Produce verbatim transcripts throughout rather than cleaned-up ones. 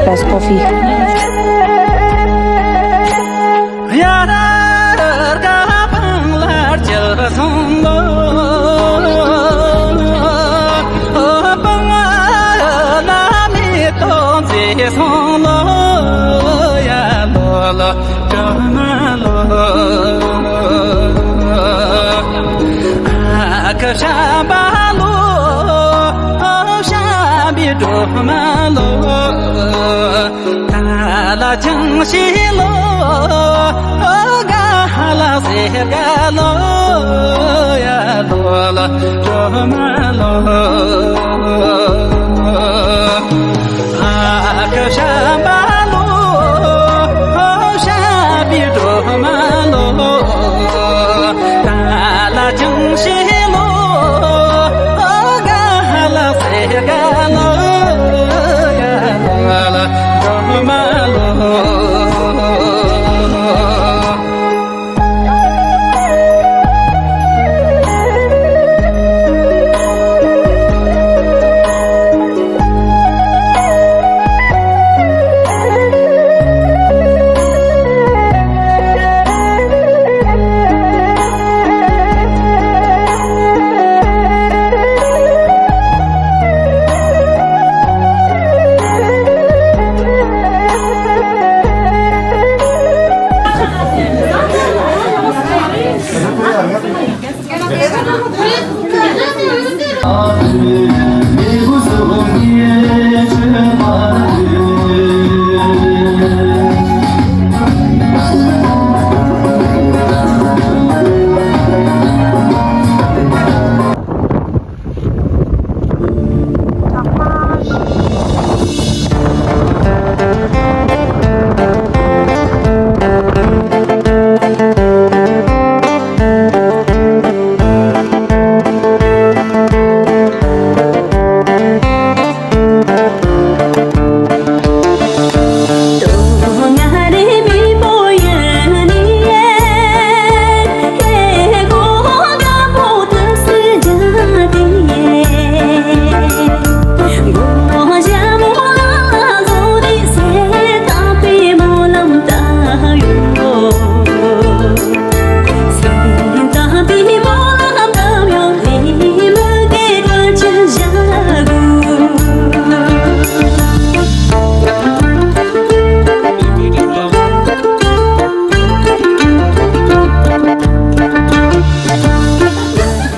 That's coffee.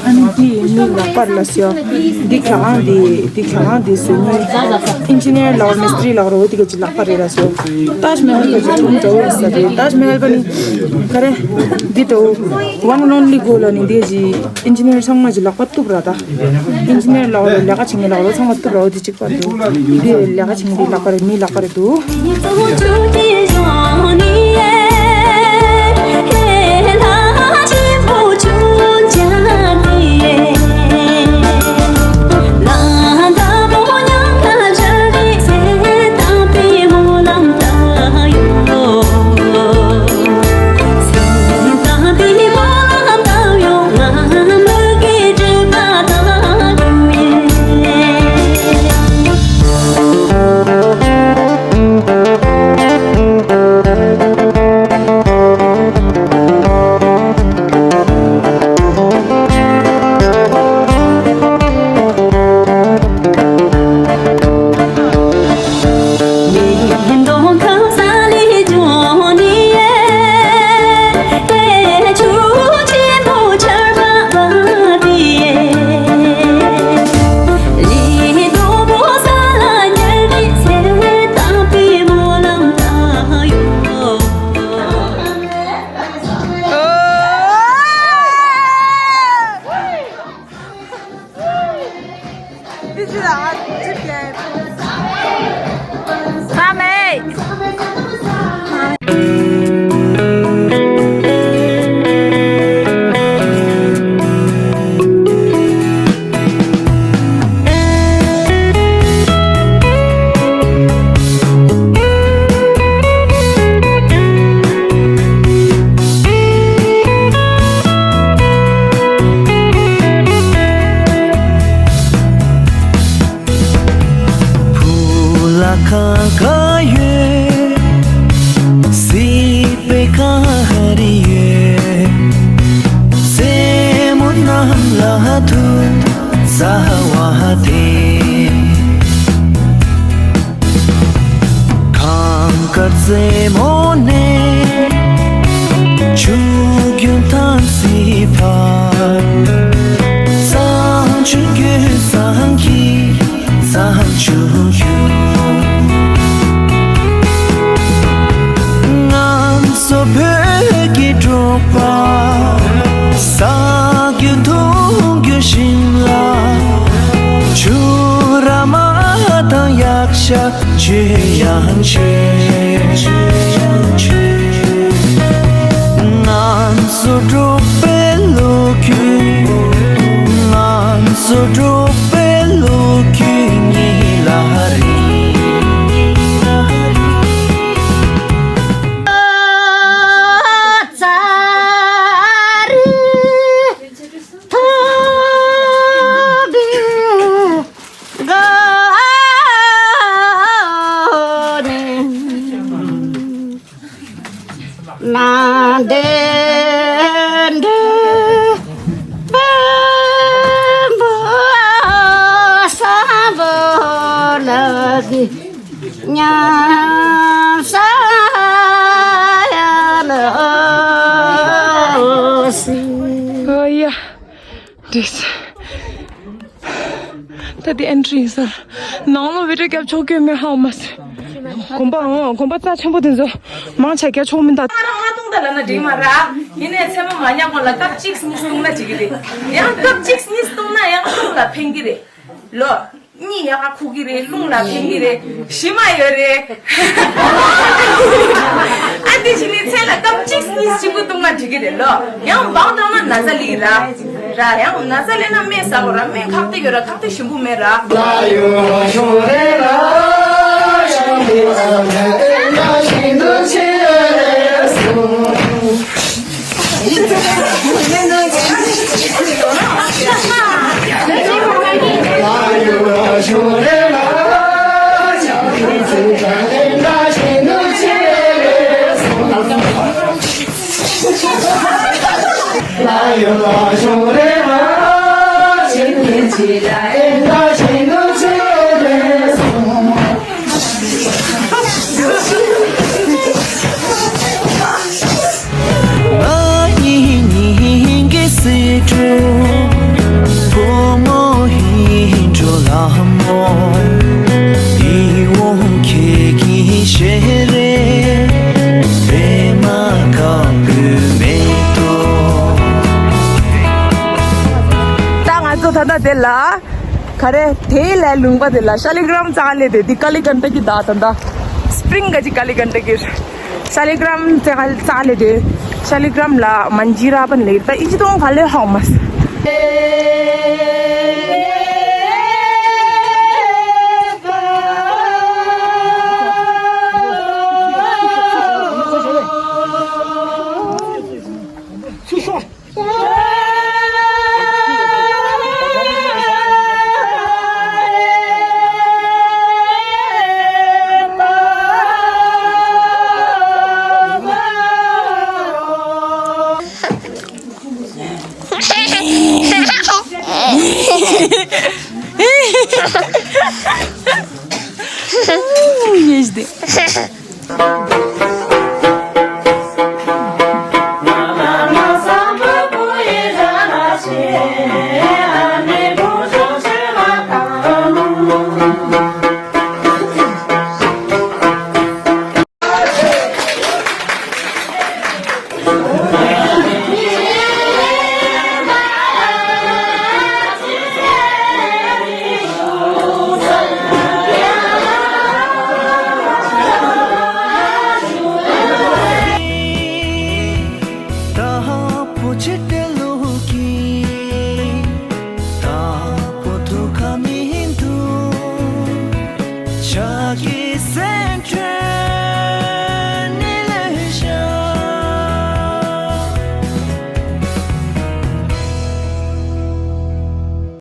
ཨ་ནི་འདི་མི་ལག་པར་ལ་ཟེར། འདི་གྱ་གང་འདི་འདི་གྱ་གང་འདི་བཟོ་མི་ཨིན་ཇི་ནི་ཡར་ལགས་མི་སི་ཏྲི་ལགས་རོ་འདི་ག་ཅི་ལག་པར་རེད་ལ་ཟེར། ཏཱཇ་མ་ཧལ་ག་ཅི་ཁྲུང་འདྲ་བོ་ཡིན་ས་རེད། ཏཱཇ་མ་ཧལ་པ་ནི་ག་རེ་འདི་འདྲ་བོ་one and only gold ལ་ནི་འདི་ཅི་ཨིན་ཇི་ནི་ཡར་ཚང་མ་ཅི་ལག་པར་གཏུབ་ར་ད། ཨིན་ཇི་ནི་ཡར་ལགས་རོ་ལས་ཀ་བྱེད་མཁན་ལགས་རོ་ཚང་མ་གཏུབ་ར་འོ་འདི་གཅིག་པ་འདུག་འདི་ལས་ཀ་བྱེད་མཁན་འདི་ལག་པར་རེད། མི་ལག་པར་རེད་འདུག་ག་ཡོད། སྲིད་པའི་ག་རེ་ཡོད། རྩེ་མོ་གནམ་ལ་ཐུག་ཟ་བ་དེ། གངས་དཀར་རྩེ་མོ་ནས་ཆུ་རྒྱུན་ཐང་སི་བར། བསང་ཆུ་རྒྱུན་བསང་གི་བསང་ཆུ་རྒྱུན། ང་ཚོ་བོད་ཀྱི་འབྲོག་པ། ཟ་རྒྱུ་འཐུང་རྒྱུ་ཞིམ་ལ། ཆུ་ར་མ་དང་ཡག་ཤ་ཆོས་ཡང་ཆོས། ང་ཚོ་འབྲོག་པའི་ལོ་རྒྱུས། ང་ཚོ་འབྲོག་པའི་ལོ་རྒྱུས་ཉིད་ལ་རིང་། Oh yeah, this. ད་དེ་ཨེན་ཊི་རི་ཡིན་ས། ནང་ལོགས་བི་ཌི་ཡོ་རྒྱབ་ཆོག་གི་མེད་ཧ་མ་སི། དགོན་པ་ཨང་དགོན་པ་རྩ་ཆེན་པོ་དེ་ཚོ་མང་ཆེ་རྒྱག་ཆོག་མིན་ད། ང་རང་ང་ཏུང་ད་ལ་ན་འགྲིག་མ་ར། ཡིན་ནའི་ཚེ་མ་མ་ཉག་གོང་ལ་ཀབ་གཅིག་གཉིས་བཏུང་ན་འགྲིག་གི་རེད། ཡང་ཀབ་གཅིག་གཉིས་བཏུང་ན་ཡང་ལུང་ལ་ཕན་གི་རེད། ལོ། གཉིད་ཡག་ག་ཁུག་གི་རེད། རླུང་ལ་ཕན་གི་རེད། ཞི་མ་ཡོད་རེད། ཨ་དེ་བཞིན་ནི་ཚེ་ལ་སྐབས་གཅིག་གཉིས་གཅིག་པུ་བཏུང་ན་འགྲིག་གི་རེད་ལོ། ཡང་འབའ་བཏང་ན་ན་ཚ་ལི་ར། ར་ཡང་ན་ཚ་ལེན་ན་སྨན་ཟ་དགོས་ར། སྨན་ཁག་ཏེ་ཡོད་ར། ཁག་ཏེ་ཞིམ་པོ་མེད་ར། ད་ང་ཚོ་ད་ལྟ་དེ་ལ། ག་རེ། དེའི་ལས་ལུང་པ་དེ་ལ་ཤ་ལི་གྲམ་ཙག་ལེ་དེ་དེ་ཀ་ལི་གན་ཏ་གི་ད་ད་ད། སི་པི་རིང་ག་ཅི་ཀ་ལི་གན་ཏ་གི། ཤ་ལི་གྲམ་ཙག་ཙག་ལེ་དེ། ཤ་ལི་གྲམ་ལ་མན་ཇི་ར་པན་ལེ་ད་ཨི་ཅི་ཏོང་ག་ལེ་ཧོ་མ་སི།